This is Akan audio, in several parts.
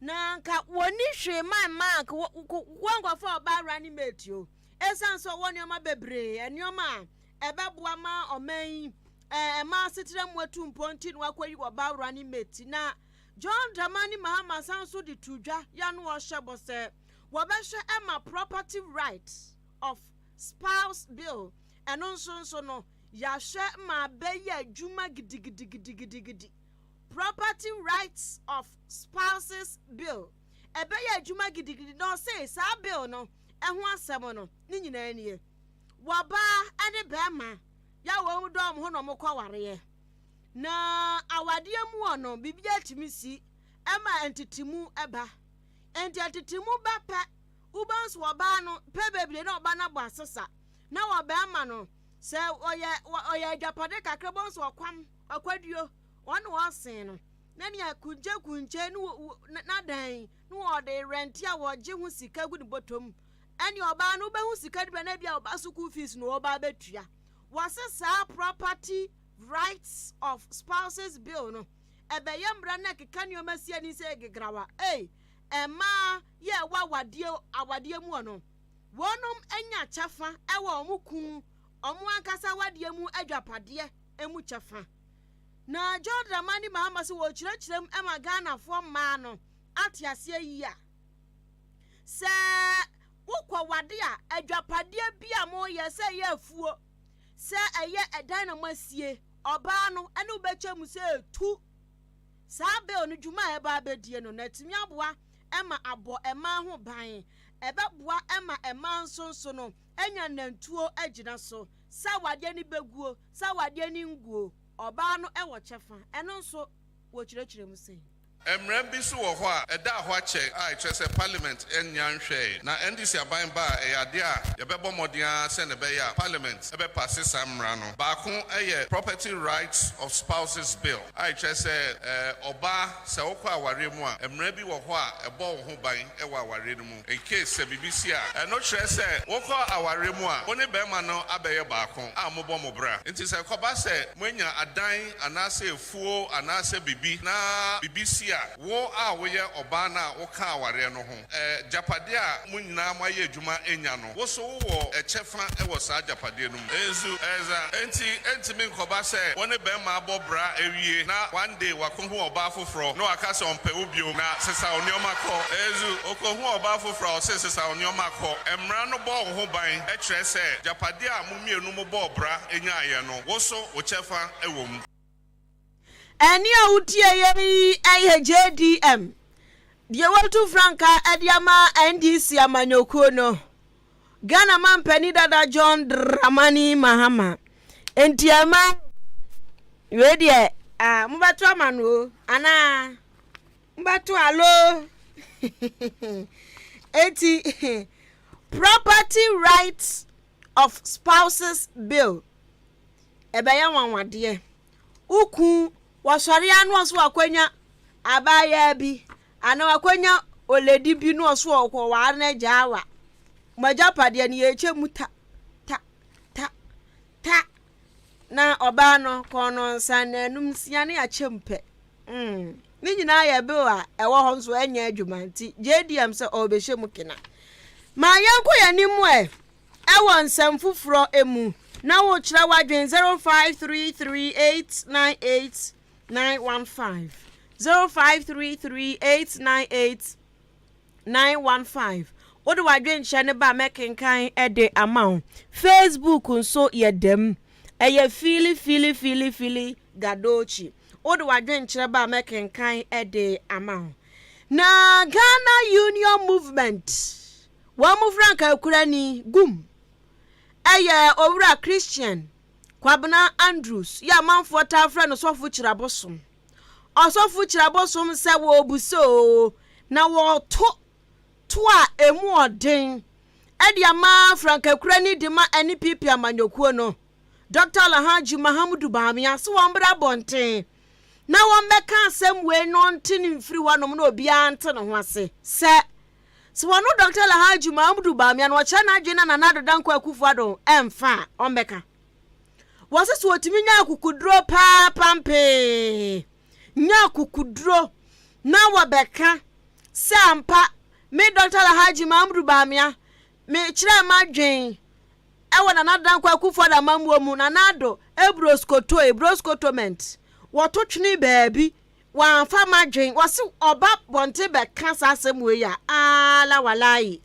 Na anka wɔnni hwee ma mmaa anka wɔnkɔfa ɔbaa running mate o. Ɛsiane sɛ ɔwɔ nneɛma bebree, nneɛma a ɛbɛboa ma ɔman yi mmaa asetena mu atu mpɔn nti na wakɔyi ɔbaa running mate. Na John Dramani Mahama san so de to dwa ya no ɔhyɛ bɔ sɛ wɔbɛhwɛ ma Property Rights of Spouse Bill ɛno nso no yɛahwɛ ma abɛyɛ adwuma gidigidigidigidi. Property Rights of Spouses Bill ɛbɛyɛ adwuma gidigidi, na ɔse saa bill no ɛho asɛm no ne nyinaa nie: wɔbaa ne bɛrima yɛ a wɔn dɔm ho na wɔn kɔ wareɛ na awadeɛ mu wɔ no, biribi atumi si ɛma ntetemu ɛba. Nti ntetemu ba pɛ, wobɛn nso ɔbaa no pɛ bebree na ɔbaa no abɔ asesa na wɔ bɛrima no sɛ ɔyɛ agyapade kakra bɔ nso ɔkwam ɔkwaduo wɔn na wɔsen no na nea kunkye kunkye ne n'adan ne wɔde rent a wɔgye ho sika gu ne bɔtɔm. Ɛne ɔbaa no wobɛhu sika no bi na bi a ɔbaa school fees na ɔbaa bɛtua. Wɔse saa Property Rights of Spouses Bill no ɛbɛyɛ mmara na ɛkeka nneɛma si ani sɛ gegrawa ei mmaa yɛ ɛwɔ awadeɛ mu no, wɔnom anya kyɛfa ɛwɔ wɔn kun wɔn ankasa awadeɛ mu adwapadeɛ mu kyɛfa. Na John Dramani Mahama sɛ wɔkyerɛkyerɛ mu ma Ghanafoɔ mmaa no ate aseɛ yi a, sɛ wokɔ wade a, adwapadeɛ bi a moyɛ, sɛ ɛyɛ afuo, sɛ ɛyɛ ɛdan na moasie, ɔbaa no ɛne wobɛkyɛ mu sɛ etu. Saa bill no dwuma a ɛba abɛdie no na atumi aboa ɛma abɔ ɛmaa ho ban, ɛbɛboa ɛma ɛmaa nso no anya nantuo agyina so sɛ awadeɛ no bɛguo, sɛ awadeɛ no nguo, ɔbaa no ɛwɔ kyɛfa. Ɛno nso wɔkyerɛkyerɛ mu sɛn? Mmerɛ bi so wɔ hɔ a ɛda hɔ akyɛ a ɛkyerɛ sɛ Parliament nya nhwɛe, na NDC aban ba a, ɛyɛ adeɛ a yɛbɛbɔ mmɔden ara sɛ ne ɛbɛyɛ a Parliament ɛbɛpass saa mmara no. Baako ɛyɛ Property Rights of Spouses Bill a ɛkyerɛ sɛ ɔbaa, sɛ wokɔ awareɛ mu a, mmerɛ bi wɔ hɔ a ɛbɔ wo ho ban ɛwɔ awareɛ no mu in case sɛ biribi si a. Ɛno kyerɛ sɛ wokɔ awareɛ mu a, wo ne bɛrima no abɛyɛ baako a mobɔ mo bra, nti sɛ kɔba sɛ moanya adan anaasɛ efuo anaasɛ biribi na biribi si a, wo a woyɛ ɔbaa no a woka awareɛ no ho, gyapadeɛ a mo nyinaa moayɛ adwuma anya no, wo so wowɔ ɛkyɛfa ɛwɔ saa gyapadeɛ no mu. Ɛnso ɛza enti ɛntumi nkɔba sɛ wo ne bɛrima abɔ bra awie na one day wakɔhu ɔbaa foforɔ na waka sɛ ɔmpɛ wo bio na sesa wo nneɛma kɔ. Ɛnso ɔkɔhu ɔbaa foforɔ a ɔsɛ sesa wo nneɛma kɔ, mmara no bɔ wo ho ban, ɛkyerɛ sɛ gyapadeɛ a mo mmienu mo bɔɔ bra nyaayɛ no, wo so wo kyɛfa ɛwɔ mu. Ɛne a wotie yɛ yi ɛyɛ JDM deɛ wɔtu frankaa ɛde ama NDC amanyɔkuo no, Ghana mampanin dada John Dramani Mahama. Nti ɛma wei deɛ ah, mobɛto ama no o anaa mobɛto alo? Eti Property Rights of Spouses Bill ɛbɛyɛ nwanwadeɛ. Woku wɔsɔre ano ɔso wakwanya abaayaa bi anaa wakwanya olady bi na ɔso ɔkɔ waa no agya awa mo agyapadeɛ no yɛkyɛ mu ta ta ta ta na ɔbaa no kɔn no nsa nanum nsia ne akyɛ mu pɛ. Ne nyinaa yɛ bill a ɛwɔ hɔ nso ɛnyɛ adwuma, nti JDM sɛ ɔrebɛhyɛ mu kena. Ma yɛnkɔ yɛn anim ɛ ɛwɔ nsɛm foforɔ mu na wokyerɛ w'adwen 0533898915, 0533898915. Wode w'adwenkyerɛ ne ba, mɛkenkan de ama wo. Facebook nso yɛ dɛm, ɛyɛ Fili Fili Fili Fili Gadochi. Wode w'adwenkyerɛ ba, mɛkenkan de ama wo. Na Ghana Union Movement wɔn mo frankaa kurani gum ɛyɛ Owura Christian Kwabena Andrews yɛ amanfoɔ taa frɛ no Sɔfo Kyirabosom. Ɔsɔfo Kyirabosom sɛ wɔrebusa o na wɔreto to a emu ɔden ɛde ama frankakurani de ma NPP amanyɔkuo no, Dr Alhaji Mahamudu Bawumia, so wɔn bra abɔnten na wɔn bɛka asɛm wei na ɔnte ne mfiri hɔnom na obiara nte ne ho ase sɛ wɔn Dr Alhaji Mahamudu Bawumia no ɔkyerɛ n'adwene na Nana Addo Dankwa Akufo-Addo ɛmfa a ɔmbɛka. Wɔsɛ sɛ wɔtumi nya akukuduro paa pampee, nya akukuduro na wɔbɛka. sɛ ampa me Dɔkta Alhaji Mahamudu Bawumia me kyerɛɛ m'adwen wɔ Nana Dankwa Akufo-Addo amammuo mu, Nana Addo broskotoe, broskotoment, wɔto twenee baabi, wɔamfa m'adwen, wɔse ɔba bɔnten bɛka saa asɛm wei a, aala walayi,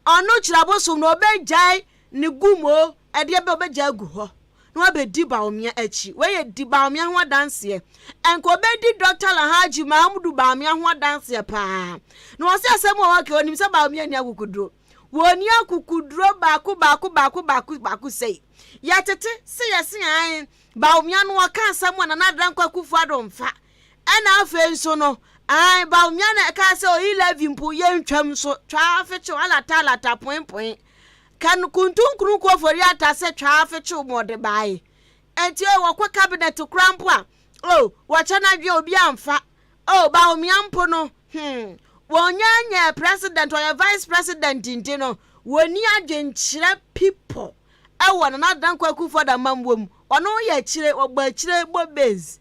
ɔno Kyirabosom no ɔbɛgyae ne gum o, ɛdeɛ bɛ ɔbɛgyae agu hɔ na wabɛdi Bawumia akyi. Wei yɛ di Bawumia ho adanseɛ. Ɛnka ɔbɛdi Dɔkta Alhaji Mahamudu Bawumia ho adanseɛ paa. Na wɔse asɛm wɔ hɔ kɛ, ɔnim sɛ Bawumia nni akokoduro. Wɔnni akokoduro baako baako baako baako baako sei. Yɛtete se yɛse ae, Bawumia no ɔka asɛm a Nana Dankwa Akufo-Addo mfa. Ɛna afei nso no, ae, Bawumia na ɛkaa sɛ oyi levy mpo yɛntwam nso, twaa fekyew, alata alata, poe poe. Kan kuntunkunu kɔ ofori ata sɛ twaa fekyew ma ɔde bae. Enti oh, wɔkɔ cabinet koraa mpo a, oh, wɔkyɛ no adwene a obi amfa. Oh, Bawumia mpo no, hmm, wɔnnya nyɛɛ president, ɔyɛ vice president nti no, wɔnni adwenkyerɛ people ɛwɔ Nana Dankwa Akufo-Addo amammuo mu. Ɔno yɛ akyire, wɔbɔ akyire bɔ base.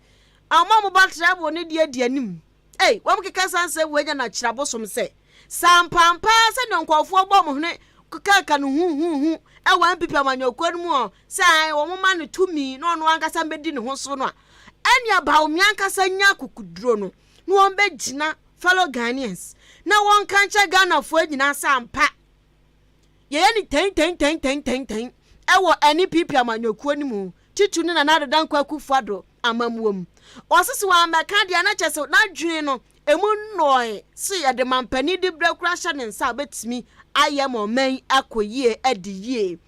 Wɔn a wɔbɔ treble no deɛ di anim. Ei, wɔn keka saa nsɛm wei nya no akyire abosom sɛ, sɛ ampaampa ara sɛdeɛ nkurɔfoɔ bɔ wɔn hwene keka no huhuhu ɛwɔ NPP amanyɔkuo no mu ɔ, sɛ ae, wɔn ma no tumi na ɔno ankasa mbɛdi ne ho so no a, ɛnneɛ Bawumia ankasa nya akokoduro no na wɔn bɛgyina fellow Ghanaians na wɔnka nkyerɛ Ghanafoɔ nyinaa sɛ ampa yɛyɛ no tɛntɛntɛntɛntɛntɛn ɛwɔ NPP amanyɔkuo no mu titiriw ne Nana Addo Dankwa Akufo-Addo amammuo mu. Ɔse sɛ wammɛka deɛ na kyerɛ sɛ n'adwene no emu nnɔɔe se yɛde mampanin diberɛ koraa hyɛ ne nsa a ɔbɛtumi ayɛ ma ɔman yi akɔ yie adi yie.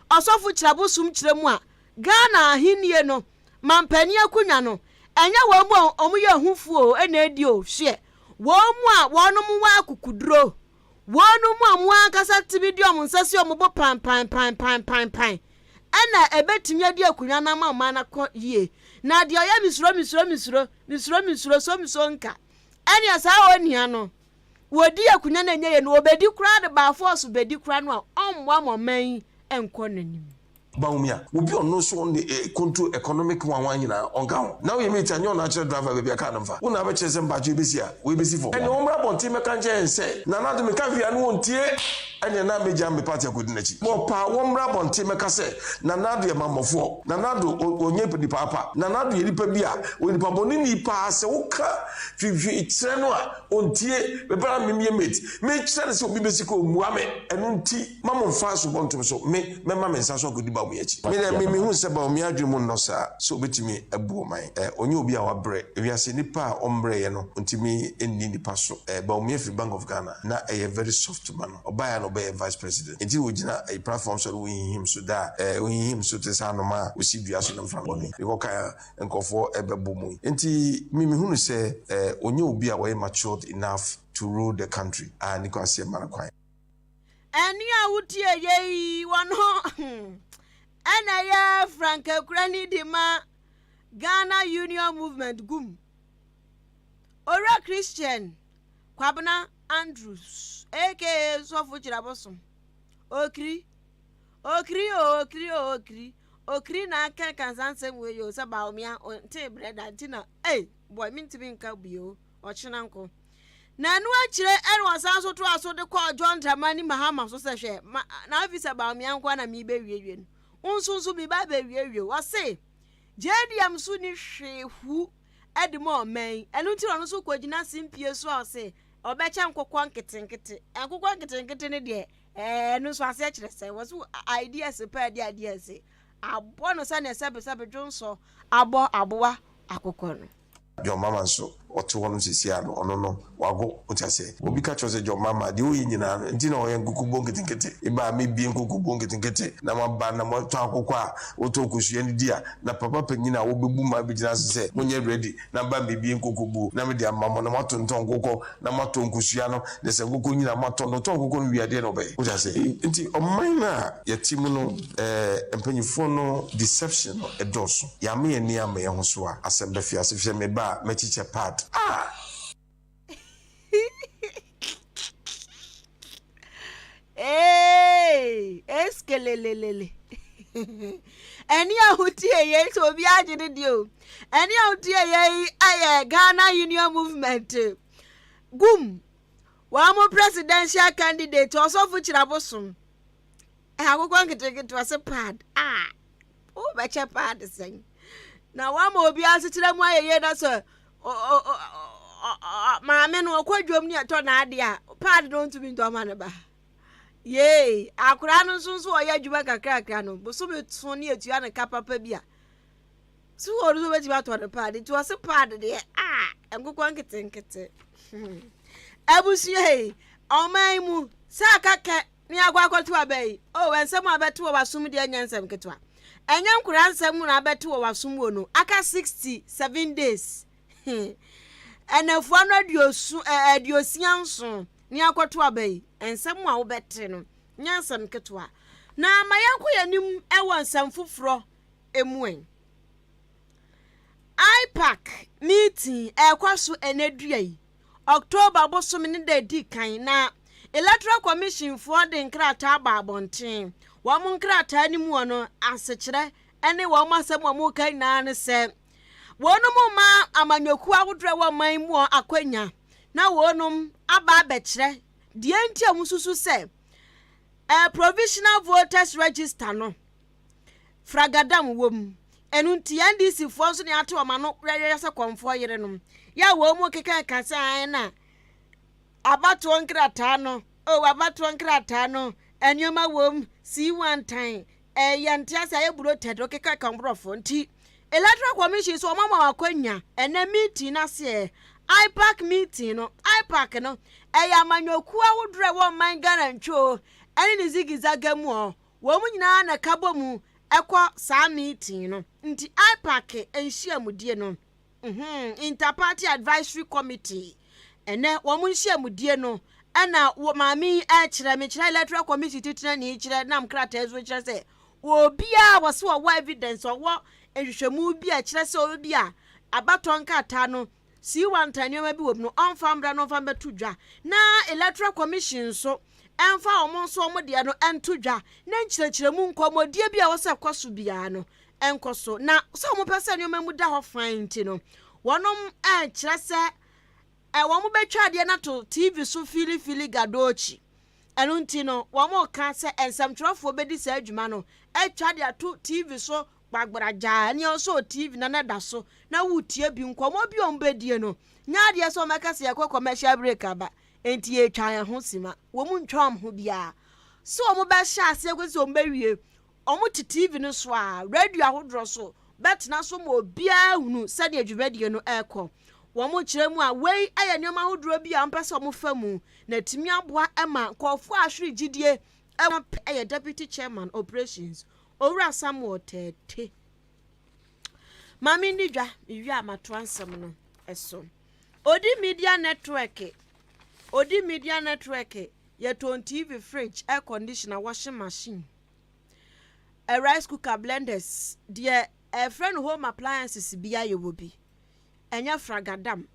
Ɔsɔfo Kyerɛbosom kyerɛ mu a Ghana ahennie no Mampanin akonwa no, ɛnyɛ wɔn mu a wɔyɛ ahufoɔ o na adi o, hwɛ, wɔn mu a wɔnom wɔ akokoduro, wɔnom mu a wɔn ankasa tumi de wɔn nsa si wɔn bo pan pan pan pan pan pan, ɛna ɛbɛtumi adi akonwa no ama ɔman no akɔ yie. Na deɛ ɔyɛ mesuro mesuro mesuro, mesuro mesuro so mesuro nka, ɛneɛ saa onua no, wɔdi akonwa no ɛnyɛ yie no, ɔbɛdi koraa de by force bɛdi koraa no a, ɔmmoa ma ɔman yi nkɔ n'anim. Bawumia, obi a ɔno nso ɔne eh, control economic wanwan nyinaa ɔnka ho. Na woyɛ mate a nyɛ ɔno akyerɛ driver baabi a car no mfa. Wo na abɛkyerɛ sɛ mpakyɛ ebesi a, wei besi fam. Ɛnneɛ wɔmmra abɔnten mmɛka nkyerɛ yɛn sɛ Nana Addo meka hwee a ne wɔntie. Ɛnneɛ na mɛgya me party akɔdi n'akyi. Wɔpaa wɔmmra abɔnten mmɛka sɛ Nana Addo yɛ mammɔfoɔ. Nana Addo ɔnyɛ nipa pa. Nana Addo yɛ nipa bi a ɔyɛ nipa bɔneni paa sɛ woka hwehwee kyerɛ no a ɔntie. Mebra na memeyɛ mate. Mekyerɛ no sɛ obi bɛsi kɔ ɔmmua me. Ɛno nti ma momfa asubɔ ntom so. Me mɛma me nsa so akɔdi Bawumia akyi. Me deɛ, me mehu sɛ Bawumia adwene mu nnɔ saa sɛ ɔbɛtumi abu ɔman. Eh, ɔnyɛ obi a wabrɛ. Ewiase nipa a ɔmbrɛeɛ no, ɔntumi nni nipa so. Eh, Bawumia firi Bank of Ghana, na ɛyɛ very soft ma no. Ɔbaeɛ a na ɔbɛyɛ Vice President. Nti na ɔgyina ayi platform so a na ɔhinhim so da a, eh, ɔhinhim so te sɛ anomaa a ɔsi dua so na mframa bɔ no yi. Mekɔkae a, nkurɔfoɔ bɛbɔ mu yi. Nti me mehunu sɛ, eh, ɔnyɛ obi a ɔyɛ matured enough to rule the country a ne kwan sɛ yɛma no kwan. Ɛnne a wotie yɛ yi, wɔno ɛna ɛyɛ frankakurani de ma Ghana Union Movement gum. Owura Christian Kwabena Andrews aka Sɔfo Kyirabosom. Okiri, Okiri o, Okiri o, Okiri. Okiri na aka kansa nsɛm wei o sɛ Bawumia ɔntee brɛ da nti na ei boy mentumi nka bio. Ɔkyena nko. Na ɛno akyire ɛna ɔsan so toa so de kɔɔ John Dramani Mahama so sɛ hwɛ ma na afi sɛ Bawumia nko na merebɛwiewie no. Wo nso nso meba abɛwiewie wo. Ɔse JDM so ni hwee hu de ma ɔman yi. Ɛno nti na ɔno nso kɔgyina simpie so a ɔse ɔbɛkyɛ nkokɔ nketenkete. Nkokɔ nketenkete no deɛ ɛɛ ɛno nso aseɛ kyerɛ sɛ wɔ so ideas paa di ideas abɔ no sɛdeɛ sɛbesɛbe dwonsɔ abɔ aboa akokɔ no. John Mahama nso ɔte hɔ nom seesei a no ɔno no wago wote aseɛ obi ka kyerɛ wo sɛ John Mahama deɛ ɔyɛ nyinaa no nti na ɔyɛ nkukubuo nketenkete eba a mebie nkukubuo nketenkete na moaba na moatɔ akokɔ a wotɔ kosua no di a na papa panyin a wobɛbu ma abɛgyina ase sɛ monyɛ ready na ba mebie nkukubuo na mede ama mo na moatontɔn nkokɔ na moatɔ nkosua no, na sɛ nkokɔ nyini a, moatɔ no. Ɔtɔ nkokɔ no wie a, deɛn na ɔbɛyɛ? Wote aseɛ? Nti ɔman no a yɛte mu no, eh, mpanyinfoɔ no deception no ɛdɔɔso. Yɛamma yɛn ani amma yɛn ho so a, asɛm bɛfi ase. Hwɛ, me ba a, mɛkyekyɛ pad. Ah! Hey, eskelelelele. Ɛne ahotie yei sɛ obi agye ne deɛ o. Ɛne ahotie yei ɛyɛ Ghana Union Movement. Gum. Wɔn mo presidential candidate Ɔsɔfo Kyirabosom. Akokɔ nketenkete ɔse pad a wobɛkyɛ pad sɛn na wama obi asekyerɛ mu ayɛ yie na sɛ maame no ɔkɔ dwom ne ɛtɔ n'ade a pad no ntumi ntɔ ma ne ba yee akwaraa no nso nso ɔyɛ adwuma kakrakra no bosome so ne etua ne ka papa bi a so wɔn nso bɛtumi atɔ ne pad nti ɔse pad deɛ a nkokɔ nketenkete abusua yi ɔman mu sɛ akakɛ Ne akɔ akɔto aba yi, oh, nsɛm a abɛto wɔ w'asom deɛ nyɛ nsɛm ketewa. Ɛnyɛ nkoraa nsɛm na abɛto wɔ w'asom wɔ no. Aka 67 days. Ɛnafua no aduosu, 67 ne akɔto aba yi, nsɛm a wobɛte no nyɛ nsɛm ketewa. Na ma yɛnkɔ yɛn anim wɔ nsɛm foforɔ mu ɛ. IPAC meeting ɛrekɔ so ɛnɛ dua yi. October bosome ne da edi kan na Electoral Commission foɔ de nkrataa ba abɔnten. Wɔn nkrataa no mu no asekyerɛ ne wɔn asɛm a wɔka nyinaa ne sɛ wɔnom mma amanyɔkuo ahodoɔ ɛwɔ ɔman mu akwanya na wɔnom aba abɛkyerɛ deɛ nti a wɔsusu sɛ eh, provisional voters register no fragadam wɔ mu. Ɛno nti NDC foɔ nso ne ate wɔn ano yɛyɛ sɛ kɔmfoɔ yerenom. Yɛ a wɔn mu keka ka sɛ an na abatoɔ nkrataa no, oh abatoɔ nkrataa no, nneɛma wɔ mu, sii wantan, ɛyɛ nte ase ayɛ bloated, ɔkeka ka borɔfo nti Electoral Commission so wɔn ama wɔn akwanya ɛnɛ meeting no aseɛ IPAC meeting no, IPAC no ɛyɛ amanyɔkuo ahodoɔ ɛwɔ ɔman Ghana ntwoo ɛne ne zigizaga mu ɔ Wɔn nyinaa na ɛka bɔ mu kɔ saa meeting no. Nti IPAC nhyiamudie no, mm Inter-Party Advisory Committee, ɛnɛ wɔn nhyiamudie no ɛna wɔ maame yi ɛkyerɛ, mekyerɛ Electoral Commission titenani kyerɛ nam krataa so kyerɛ sɛ obiara wɔse ɔwɔ evidence, ɔwɔ nhwehwɛmu bi a ɛkyerɛ sɛ obi a abatɔ nkrataa no Siwanta nneɛma bi wɔ mu no, ɔmfa mmra na ɔmfa mmɛto dwa, na Electoral Commission nso mfa wɔn nso wɔn deɛ no nto dwa, na nkyerɛkyerɛmu, nkɔmmɔdie bi a ɛwɔ sɛ ɛkɔ so biara no nkɔ so. Na sɛ wɔpɛ sɛ nneɛma mu da hɔ fann nti no, wɔnom kyerɛ sɛ wɔn bɛtwa adeɛ no ato TV so filifili gadoochi. Ɛno nti no, wɔka sɛ nsɛmtwerɛfoɔ bɛdi saa adwuma no atwa de ato TV so Gbagbra-gyaa nea ɔsɔɔ TV na na da so na woretie bi. Nkɔmmɔ bi a wɔbɛdie no, nyɛ adeɛ sɛ wɔbɛka sɛ yɛkɔ commercial break aba, enti yɛretwa yɛn ho sima. Wɔn ntwa wɔn ho biara. Sɛ wɔbɛhyɛ aseɛ kɔsi sɛ wɔbɛwie, wɔte TV no so a, radio ahodoɔ so bɛtena so ma obiara ahunu sɛdeɛ dwumadie no rekɔ. Wɔkyerɛ mu a, wei yɛ nneɛma ahodoɔ bi a wɔpɛ sɛ wɔfa mu na atumi aboa ma nkurɔfoɔ a ahwere gyidie wɔ yɛ Deputy Chairman Operations Owura Samuel Tetteh. Ma menni dwa, mewie a matoa nsɛm no so. Odi Media Network Odi Media Network yɛtɔn TV, fridge, air conditioner, washing machine, rice cooker, blenders, deɛ ɛfrɛ no home appliances bia yɛwɔ bi. Ɛnyɛ fragadam.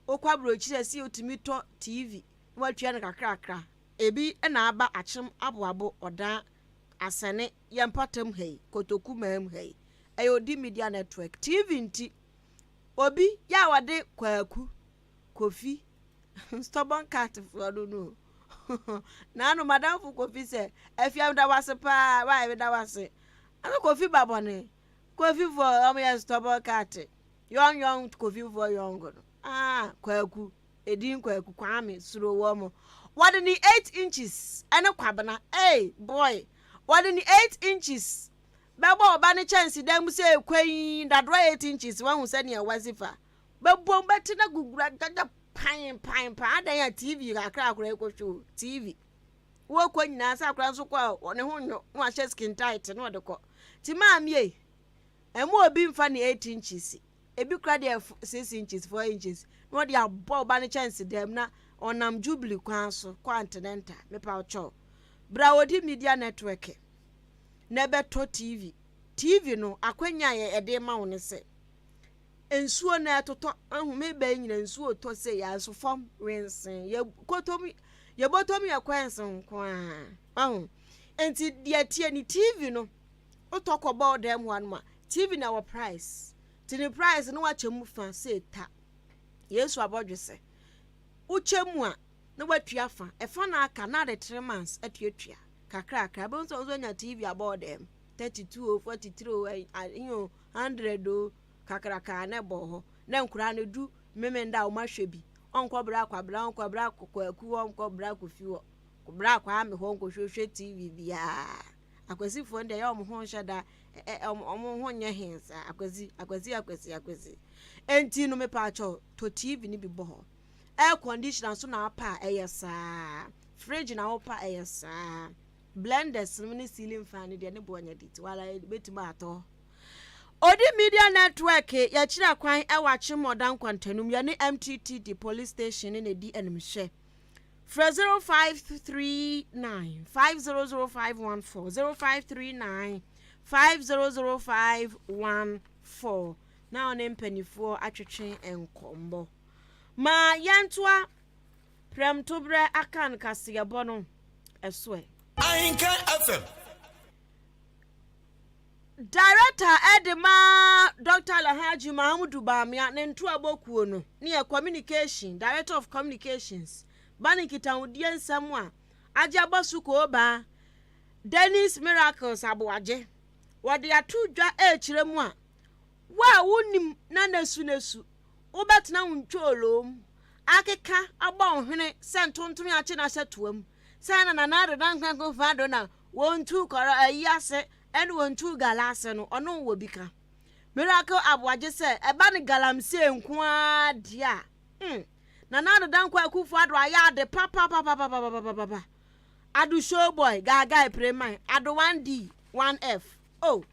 Wokɔ aburokyire a ɛsɛ wotumi tɔ TV na watua no kakrakra. Ebi na aba akyem aboabo ɔdan Asɛne yɛn mpatam ha yi, Kotoku man mu ha yi, ɛyɛ Odi Media Network. TV nti, obi yɛ a wɔde Kwaku, Kofi, stubborn cat foɔ no no o. Naano madamfo Kofi sɛ, Afia meda wo ase paa, why meda wo ase. Ɛna Kofi ba bɔne. Kofi foɔ wɔn yɛ stubborn cat. Young young Kofi foɔ young no. Ah, Kwaku. Edin Kwaku Kwame suro wɔ mo. Wɔde ne 8 inches ne Kwabena ei boy wɔde ne 8 inches bɛbɔ ɔba ne kyɛnsedan mu sɛ kwanyi dadoa 8 inches wahu sɛnea wasi fa bɛbom bɛte na gugura dada pan pan pan adan a TV kakra akora ɛkɔhwɛ o TV wɔkɔ nyinaa sɛ akora nso kɔ a ne ho nnwo na wahyɛ skin tight na ɔde kɔ ti maame ei ɛmu obi mfa ne 8 inches ebi kora deɛ 6 inches, 4 inches na wɔde abɔ ɔba no kyɛnse dɛm na ɔnam Jubilee kwan so kɔ antenatal. Mepa ɔkyɛw bra Odi Media Network na ɛbɛtɔ TV. TV no akwanya a yɛde ma wo ne sɛ nsuo na ɛtotɔ ahu me bɛn nyina nsuo tɔ sɛ yɛ nso fam wensen yɛ kɔtɔm yɛ bɔtɔm yɛ kwanse nko ara ahu. Nti deɛ tie ne TV no wotɔ kɔbɔ ɔdan mu anom a, TV na wɔ price nti ne price no wakyɛ mu fa sɛ ta Yesu abɔdwe sɛ wokyɛ mu a. na watua fa, ɛfa na aka na ade 3 months atuatua kakrakra. Bɛhu sɛ ɔnso anya TV abɔɔ dɛm 32 o, 43 o, ayi o, 100 o, kakraka na ɛbɔ hɔ na nkoraa no du Memenda a wɔn ahwɛ bi. Ɔnkɔ bra Kwabra, ɔnkɔ bra Kwaku hɔ, ɔnkɔ bra Kofi hɔ, bra Kwame hɔ nkɔhwehwɛ TV biara. Akwasifoɔ no deɛ, ɛyɛ wɔn ho nhyɛ da ɛ ɛ wɔn ho nyɛ hen saa. Akwasi, Akwasi, Akwasi, Akwasi. Enti no, mepaakyɛw, tɔ TV no bi bɔ hɔ. Air conditioner nso na apa a, ɛyɛ saa. Fridge na wopa, ɛyɛ saa. Blenders no ne ceiling fan no deɛ, ne boɔ nyɛ de ti wala bɛtumi atɔ. Odi Media Network yɛkyerɛ kwan ɛwɔ Akyemmɔda nkwantanum, yɛne MTTD police station ne na ɛdi animhwɛ. Frɛ 0539 500514, 0539 500514 na ɔne mpanimfoɔ atwetwe nkɔmmɔ. Ma yɛntoa prɛmtoberɛ aka nkaseɛbɔ no ɛso ɛ. Ahenka FM. Director ɛde ma Dr Alhaji Mahamudu Bawumia ne ntoabɔkuo no ne yɛ communication, director of communications, ba ne nkitahodie nsɛm a agye abɔ so koobaa, Dennis Miracles Aboagye, wɔde ato dwa ɛrekyerɛ mu a, wo a wonim na nesu nesu wobɛtena wo ntwooloom akeka abɔ wo hwene sɛ ntontom akye no ahyɛ toa mu sɛ na Nana Addo Dankwa Akufo-Addo na wɔntu kɔrɔ ayi ase ɛne wɔntu gala ase no, ɔno wɔ bi ka. Miracle Aboagye sɛ ɛba ne galamsey nko ara deɛ a, Nana Addo Dankwa Akufo-Addo ayɛ ade papapapapapapapa. Ado showboy gaagae preman Ado 1D 1F oh,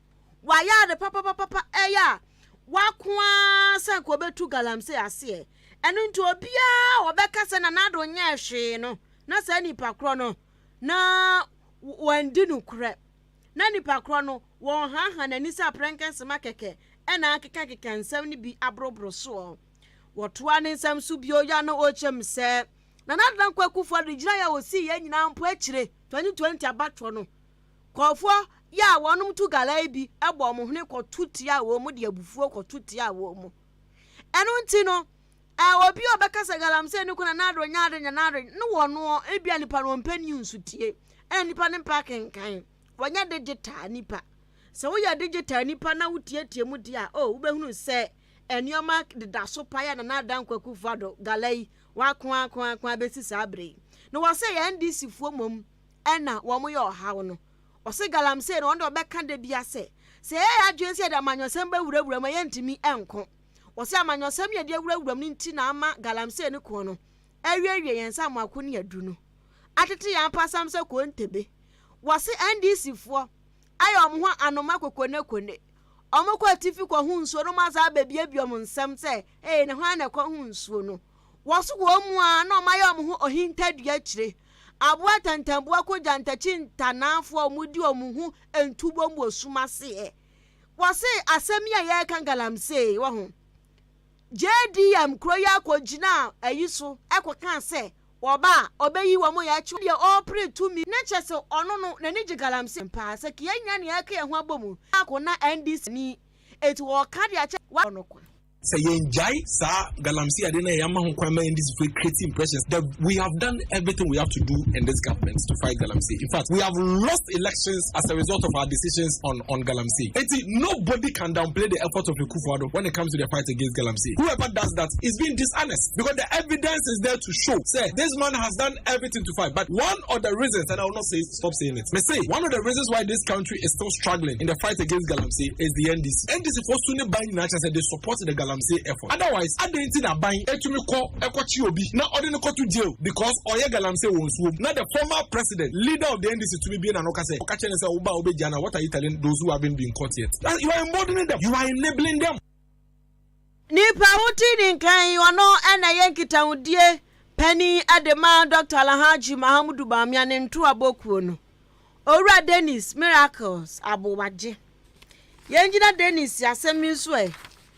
wayɛ ade papapapapa. Ɛyɛ a wako ara sɛ nka ɔbɛtu galamsey aseɛ. Ɛno nti obiara a ɔbɛka sɛ Nana Addo nyɛɛ hwee no, na saa nipa korɔ no na wɔndi nokorɛ, na nipa korɔ no wɔn haha n'ani sɛ aprɛnkɛnsema kɛkɛ ɛna akekakeka nsɛm no bi aborɔborɔ soɔ. Wɔtoa ne nsɛm so bio ya no, ɔkyɛm sɛ Nana Addo Dankwa Akufo-Addo gyina yɛ a wɔsii yɛn nyinaa mpo akyire 2020 abatoɔ no, kɔɔfoɔ yɛ a wɔnom tu gala yi bi bɔ wɔn hwene kɔto tia wɔn mu de abufuo kɔto tia wɔn mu. Ɛno nti no, obi a ɔbɛka sɛ galamsey no ko Nana Addo nyɛ ade, Nana Addo ne wɔn no, ebia nipa no ɔmpɛ news tie, ɛna nipa no mpɛ akenkan, wɔnyɛ digital nipa. Sɛ woyɛ digital nipa na wotietie mu deɛ a, oh, wobɛhunu sɛ nneɛma deda so pa yɛ Nana Addo Dankwa Akufo-Addo gala yi wako ako ako abɛsi saa bere yi na wɔsɛ yɛ NDC foɔ mmom ɛna wɔn yɛ ɔhaw no. Ɔsɛ galamsey no, wɔn de ɔbɛka da bi asɛ sɛ yɛyɛ adwene sɛ yɛde amanyɔsɛm bɛwurawura mu a, yɛntumi nko. Wɔsɛ amanyɔsɛm yɛde awurawura mu no nti na ama galamsey no ko no awiewie yɛn nsa amoako ne adu no atete yɛn apasam sɛ kontebe. Wɔse NDC foɔ ayɛ wɔn ho anoma kokonekone. Wɔn kɔ atifi kɔ ho nsuo no, wɔn asa abɛbiebie wɔn nsɛm sɛ ee, ne hwan na ɛkɔ ho nsuo no. Wɔso wɔn mu a na wɔn ayɛ wɔn ho ohintadua akyire aboa tantanboa kɔ gyantakyi ntanaafoɔ a wɔdi wɔn ho ntubom wɔ sum aseɛ. Wɔse asɛm yi a yɛreka galamsey wɔ ho, JDM kuro yi akɔgyina ayi so ɛkɔka sɛ ɔba a ɔbɛyi wɔn yɛ akyi deɛ ɔrepere tumi na kyerɛ sɛ ɔno no n'ani gye galamsey paa sɛ kea nya nea ɛka yɛn ho abɔ mu ako na NDC ni eti wɔka de akyɛ wa no kwa. Sɛ yɛngyae saa galamsey ade na yɛama ho kwan ma NDC for creating impressions that we have done everything we have to do in this government to fight galamsey. In fact, we have lost elections as a result of our decisions on galamsey. Eti nobody can downplay the effort of Akufo-Addo when it comes to the fight against galamsey. Whoever does that is being dishonest because the evidence is there to show say this man has done everything to fight. But one of the reasons, and I will not say stop saying it, may say one of the reasons why this country is still struggling in the fight against galamsey is the NDC. NDC for soon buying said they support the galamsey effort. Otherwise, adɛn nti na aban etumi kɔ ɛkɔkye obi na ɔde no kɔto jail because ɔyɛ galamsey wɔ nsuom, na the former president, leader of the NDC, tumi bie n'ano ka sɛ ɔka kyerɛ ne sɛ ɔba a ɔbɛgya na? What are you telling those who haven't been caught yet? That you are emboldening them, you are enabling them. Nipa wote ne nkan yi, ɔno ɛna ɛyɛ nkitahodie panin ɛde ma Dr Alhaji Mahamudu Bawumia ne ntoabɔkuo no, Owura Dennis Miracles Aboagye. Yɛngyina Dennis asɛm yi so ɛ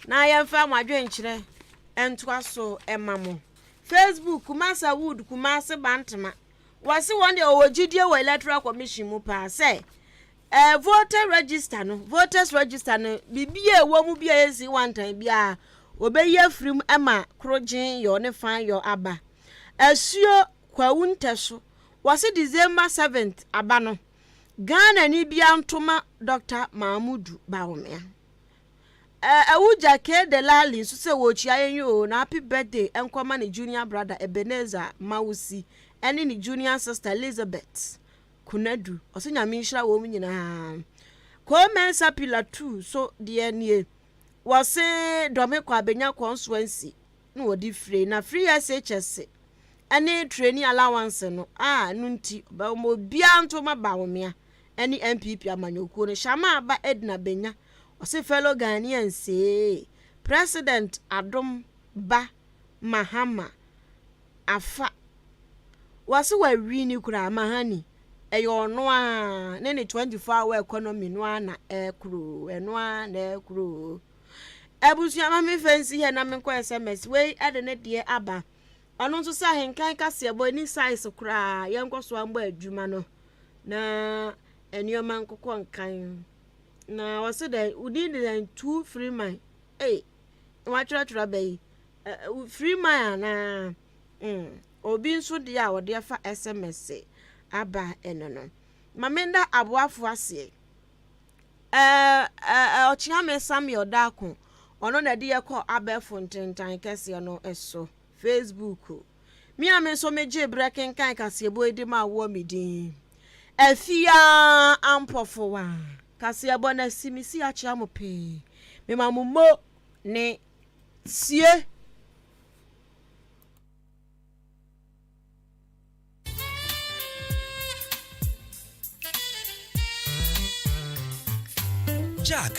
na yɛmfa mo adwenkyerɛ ntoa so ɛma mo. Facebook, Kumasa Wood, Kumase Bantama, wɔse wɔn deɛ wɔwɔ gyidie wɔ Electoral Commission mu paa sɛ voter register no, voters register no, biribi a ɛwɔ mu bi a yɛsi wantan biara wɔbɛyi afiri mu ma koro gyen yɔ ne fan yɔ aba asuo. Kwawu Ntɛso, wɔse December 7th aba no, Ghanani biara ntoma Dɔkta Mahamudu Bawumia. Awugya K. Delali nso sɛ wɔrekyia yɛn yi oo, na happy birthday nkɔma ne junior brother Ebenezer Mawusi ɛne ne junior sister Elizabeth Kunadu. Ɔsɛ Nyame nhyira wɔn nyinaa. Koo Mensah Pillar 2 so deɛ nie, wɔse Dɔme kɔ abɛnya consuency na wɔde fire na free SHS ɛne trainee allowance no a ɛno nti ɔbɛma obiara ntoma Bawumia ɛne NPP amanyɔkuo no. Shama Aba Edna Benya ɔse fellow Ghanaians ee, President Adom Ba Mahama afa wɔse wawini koraa Mahani ɛyɛ ɔno a ne ne 24 hour economy no a na ɛkoro ɛno a na ɛkoro. Abusua, ma memfa nsi hɛ na menkɔ SMS wei ɛde ne deɛ aba. Ɔno nso sɛ ahenkan kaseɛbɔ ani size koraa, yɛnkɔ so ambɔ adwuma no na nneɛma nkokɔ nkan. Na wɔse dɛ wodin de dɛn? Two free man ei, na watwerɛtwerɛ aba yi free man anaa? Obi nso deɛ a wɔde afa SMS aba ɛno no. Ma menda aboafo aseɛ. Ɔkyeame Samuel Darko, ɔno na ɛde yɛkɔ abɛɛfo ntentan kɛseɛ no so Facebook. Me a me nso megye berɛ kenkan kaseɛbɔ yi de ma woɔ, me din Afia Ampɔfowa. Kaseɛbɔ no asi me si akyea mo pee. Mema mo mo ne sie. Jack.